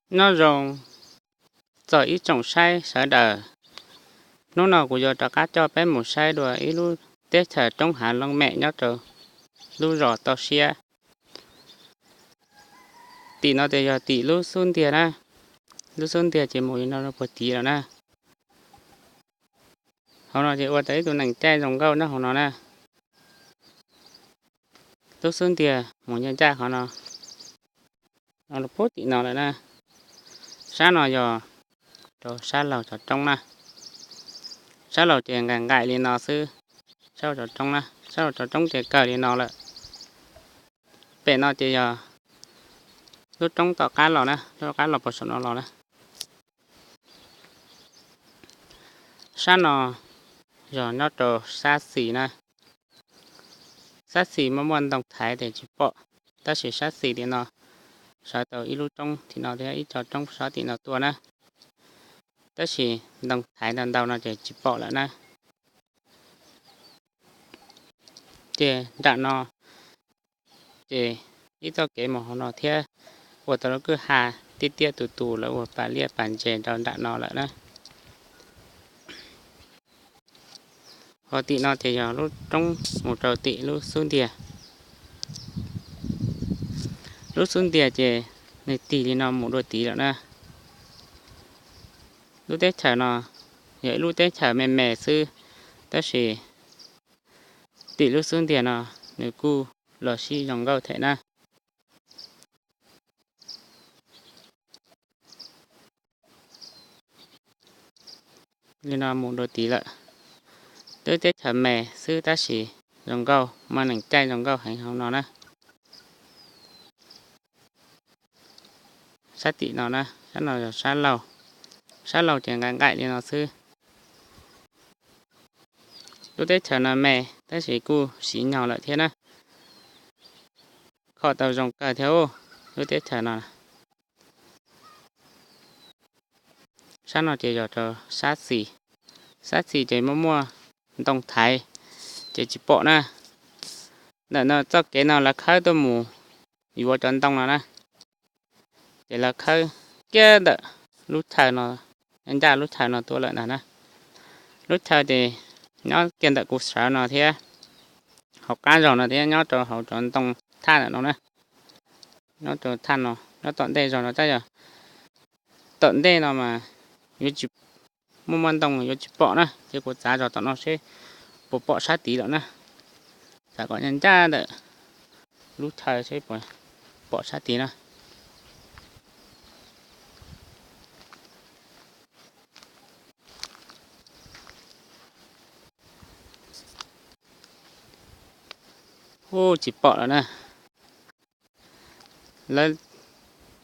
Nyob zoo txog ib tsoom saib sawv daws. Hnub no kuv yuav rov qab coj peb mus saib dua ib lub teb chaws roob hav looj mem nyob rau lub zos Toj Siab. Tim no ces yog tim lub xub ntiag na, lub xub ntiag ces mus li no puag tid lawm na. Hauv no ces ua tau ib tug nees caij zoo nkauj nyob hauv no na. Lub xub ntiag mus ncaj ncaj qhov no, puag tim no lawm na. Sab no yog rau sab laug cov roob na. Sab laug ces nqaim nqaim li no xwb, sab laug cov roob na, sab laug cov roob ces kawg li no lawm. Pem no ces yog lub roob tom qab los na, lub qab los puag saum no los na. Sab no yog nyob rau sab xis na. Sab xis muaj muaj ntoo thaiv ces tsis pom, tab sis sab xis tim no sawv tau ib lub roob tim no thiab ib co roob sab tim no tuaj na, tab sis ntoo thaiv ntau ntau no ces tsis pom lawm na. Ces nram no ces ib txoj kev mus hauv no thiab, ua tau lub kwj ha tiaj tiaj tus tus lawv ua pas liaj pas ntses rau nram no lawm na. Ho tim no ces yog lub roob mus rau tim lub xub ntiag. Lub xub ntiag ces nws tig li no mus dua tid lawm na. Lub teb chaws no yog ib lub teb chaws me me xwb, tab sis tim lub xub ntiag no nws kuj los sib zoo nkauj thiab na. Li no mus dua tid lawm. Twb teb chaws me xwb tab sis zoo nkauj, muaj nees caij zoo nkauj heev hauv no na. Sab tim no na, sab no yog sab laug. Sab laug ces nqaim nqaim li no xwb. Lub teb chaws no me tab sis kuj siv nyog lawm thiab na. Khom tau zoo kawg thiab lub teb chaws no. Sab no ces yog rau sab xis. Sab xis ces muaj muaj ntoo thaiv ces tsis pom na. Ntawm no txoj kev no lawv khawb tuaj mus yuav cov ntoo no na. Ces lawv khawb kiag ntawm lub chaw no, ncaj lub chaw no tuaj lawm ntag na. Lub chaw ces nyob kiag ntawm kuv sawv no thiab, hauv qab zos no thiab, nyob rau hauv cov ntoo thaj ntawm no na. Nyob rau thaj no, nyob tom ntej zos no tab yog tom ntej no mas yuav tsis muaj muaj ntoo, yuav tsis pom na, ces kuv txav zog tom no seb puas pom sab tid lawm na. Txav kom ncaj ncaj ntawm lub chaw seb puas pom sab tid na. Ub, tsis pom lawm na. Lawv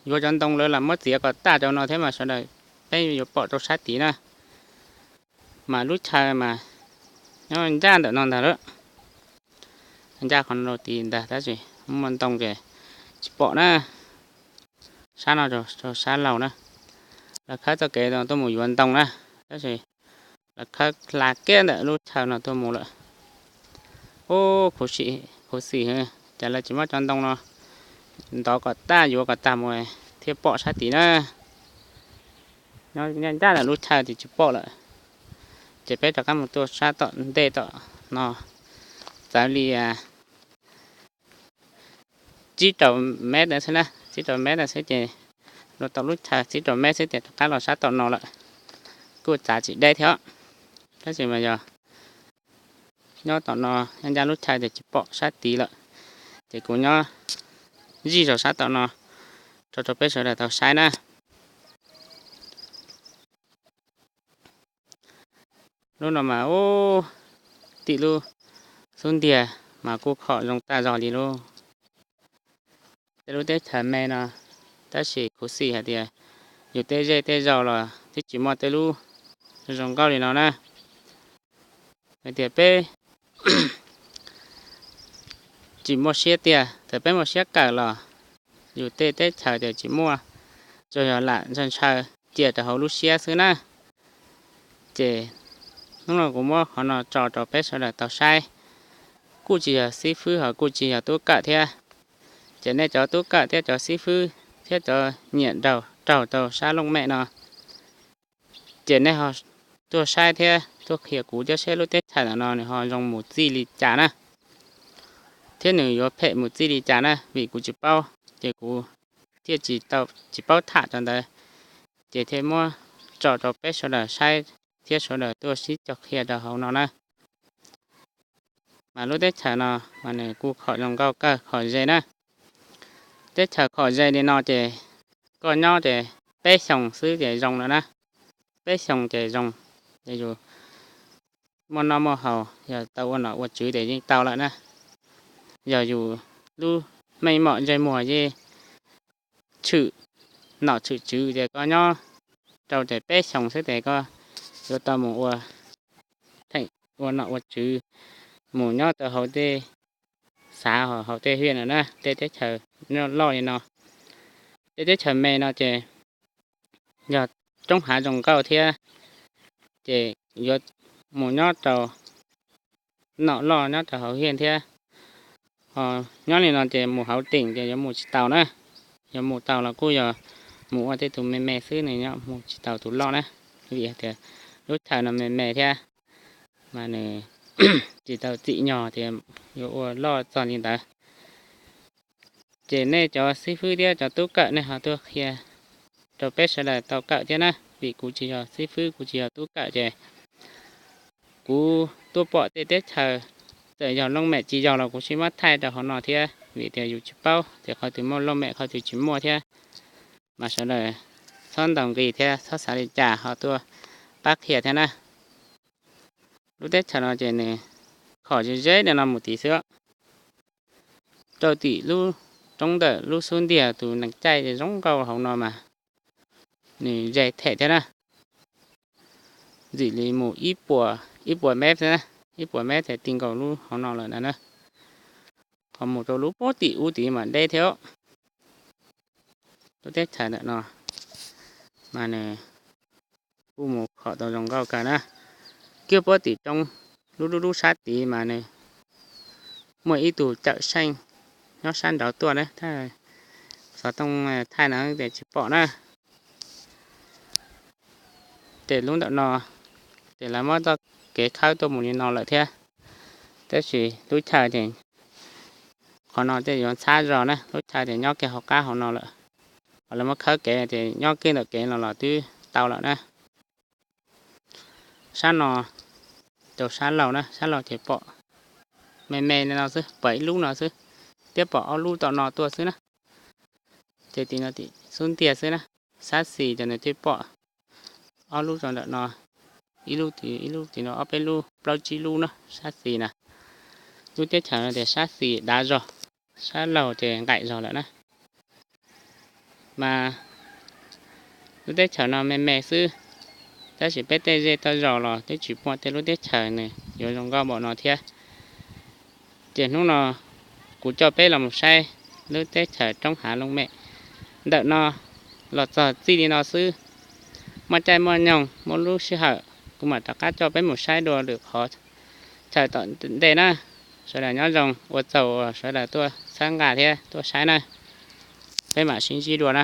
yuav cov ntoo lawv lam muab txiav kom tag rau no thiab mas sawv daws peb yuav pom rau sab tid na. Mas lub chaw mas nyob ncaj ntawm no ntag lawm. Ncaj qhov no rau tid ntag tab sis muaj ntoo ces tsis pom na. Sab no rau sab laug na. Lawv khawb txoj kev no tuaj mus yuav ntoo na, tab sis lawv khawb hla kiag ntawm lub chaw no tuaj mus lawm. Ub, khuv xim, ces lawv tsis muab cov ntoo no ntov kom tag, yuav kom tag mus thiaj pom sab tid na. Nyob ncaj ntawm lub chaw ces tsis pom lawm. Ces peb rov qab mus tuaj sab tom ntej tom no, txawv li tsib rau mev ntawd xwb na, tsib rau mev ntawd xwb ces los tom lub chaw tsib rau mev xwb ces rov qab los sab tom no lawm. Kuj txav tsis deb thiab, tab sis mas yog nyob tom no ncaj lub chaw ces tsis pom sab tid lawm. Ces kuv nyob zij zog sab tom no rau rau peb sawv daws tau saib na. Lub no mas ub, tim lub xub ntiag mas kuj khom zoo tag zog li lauj. Tej lub teb chaws me no, tab sis khuv xim hais tias yus tej zej tej zos los twb tsis muaj tej lub zoo nkauj li no na. Hais tias peb tsis muaj siab tiag, txawm peb muaj siab kawm los yus tej teb chaws ces tsis muaj, tsuas yog lam ntshaw ntshaw cia rau hauv lub siab xwb na. Ces hnub no kuv muab qhov no tso rau peb sawv daws tau saib. Kuj tsis yog xib fwb ho kuj tsis yog tub kawm thiab. Ces nej cov tub kawm thiab cov xib fwb thiab cov nyiam nraug raug rau sab looj mem no. Ces nej ho tuaj saib thiab tuaj qhia kuv thiab seb lub teb chaws ntawm no nws ho zoo mus txij li cas na, thiab nws yuav phem mus txij li cas na, vim kuv tsis paub ces kuv thiaj tsis tau, tsis paub tham rau ntawd, ces thiaj muab tso rau peb sawv daws saib thiab sawv daws tuaj sib cog qhia rau hauv no na. Mas lub teb chaws no mas nws kuj khom zoo nkauj kawg khom ze na. Teb chaws khom ze li no ces koj nyob ces peb xyoos xwb ces zoo lawm na. Peb xyoos ces zoo, ces yus muaj noj muaj haus, yog tau ua nom ua tswv ces yeej tau lawm na. Yog yus lub meej mom ntsej muag yeej tshwm nom tshwm tswv ces koj nyob rau ces peb xyoos xwb ces koj yuav tau mus ua theem ua nom ua tswv, mus nyob rau hauv tej xav hauv tej hiaj no na, tej teb chaws loj li no. Tej teb chaws me no ces yog roob hav zoo nkauj thiab, ces yuav mus nyob rau nom loj nyob rau hauv hiaj thiab. Ho nyob li no ces mus hauv teem ces yuav mus tsis tau na. Yuav mus tau los kuj yog mus ua tej tus me me xwb, nws nyob mus tsis tau tus loj na. Vim tias lub chaw no me me thiab, mas nws tsis tau txim nyog tias yuav ua loj txog li ntawd. Ces nej cov xib fwb thiab cov tub kawm nej ho tuaj qhia rau peb sawv daws tau kawm thiab na, vim kuv tsis yog xib fwb, kuv tsis yog tub kawm ces kuv tuaj pom tej teb chaws, txawm yog looj mem tsis yog los kuv tsis muab thaij rau hauv no thiab, vim tias yus tsis paub tias qhov twg muaj looj mem qhov twg tsis muaj thiab. Mas sawv daws txhob ntaus nqi thiab txhob xav li cas ho tuaj pab qhia thiab na. Lub teb chaws no ces nws khom ze ze li no mus tid xwb. Rau tim lub roob ntawm lub xub ntiag tus nees caij zoo nkauj hauv no mas nws ze them thiab na. Ntxim li mus ib puas, ib puas mev, ib puas mev thiaj ti nkaus lub hauv no lawm na. Ho mus rau lub pob tim ub tid mas deb thiab. Lub teb chaws ntawm no mas nws kuj mus khom tau zoo nkauj kawg na. Kiag pob tim roob lub lub lub sab tid mas nws muaj ib tug cawm seej nyob sab nraud tuaj na, xov tooj thaij no ces tsis pom na. Ces lub ntawm no ces lawv muab txoj kev khawb tuaj mus li no lawm thiab. Tab sis lub chaw ces qhov no tej yuav ntxhab zog na, lub chaw ces nyob kiag hauv qab hauv no lawm. Ho lawv muab khawb kev ces nyob kiag ntawm kev no los twb tau lawm na. Sab no rau sab laug na, sab laug ces pom me me li no xwb, pom ib lub no xwb, thiab pom ob lub tom no tuaj xwb na. Ces tim no tim xub ntiag xwb na, sab xis ces nws thiaj pom ob lub rau ntawm no, ib lub tim, ib lub tim no, ob peb lub, plaub tsib lub na sab xis na. Lub teb chaws no tias sab xis dav zog, sab laug ces nqaim zog lawm na. Mas lub teb chaws no me me xwb, tab sis peb tej zej tej zos los twb tsis muaj tej lub teb chaws nws yuav zoo nkauj npaum no thiab. Ces hnub no kuv coj peb los mus saib lub teb chaws roob hav looj mem ntawm no los txog txij li no xwb. Muaj caij muaj nyoog muaj lub sij hawm kuv mam rov qab coj peb mus saib dua lwm qhov chaw tom ntej na. Sawv daws nyob zoo, ua tsaug uas sawv daws tuaj txhawb nqa thiab tuaj saib na. Peb mam sib ntsib dua na.